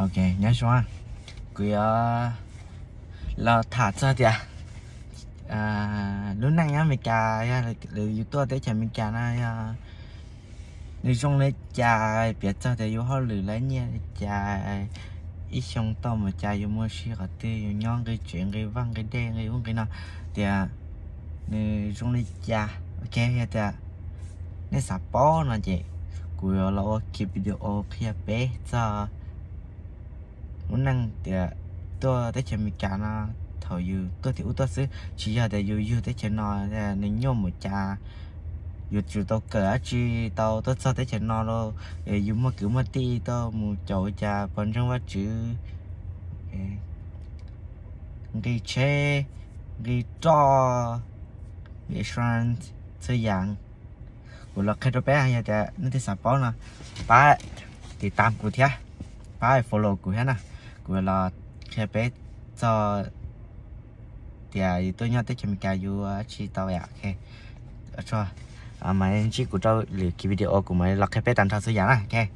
Ok, nyob zoo, kuv yuav los tham txog tias lub neej nyob Amelikas, yog yus tuaj teb chaws Amelikas no yog nws zoo li cas, piav txog tias yus hauj lwm lawv nyiaj li cas, ib xyoo tau mus cas, yus mus ua si qhov twg, yus nyob nqi tsev nqi vaj nqi dej nqi ub nqi no, tias nws zoo li cas. Ok, yog tias nej xav paub no ces kuv yuav los ua ki video qhia peb txog lub neej tias tuaj teb chaws Amelikas no, thaum yus tuaj tim ub tuaj xwb, tsis yog tias yus yug teb chaws no nws nyuaj mus cas, yus tsum tau kawm dab tsi tau tuaj txog teb chaws no los, yus muaj kwv muaj tij tuaj mus caum cas pov ntseeg Vajtswv, nqi tsheb, nqi roj, nqi insurance, txhua yam. Kuv los qhia rau peb, yog tias nej twb xav paub no, pab tiv tam kuv thiab, pab follow kuv thiab na. Kuv los qhia peb txog tias yus tuaj nyob teb chaws Amelikas yus ua dab tsi tau yam. Mas ntsib kuv rau lwm ki video, kuv mam los qhia peb tag nrho txhua yam na.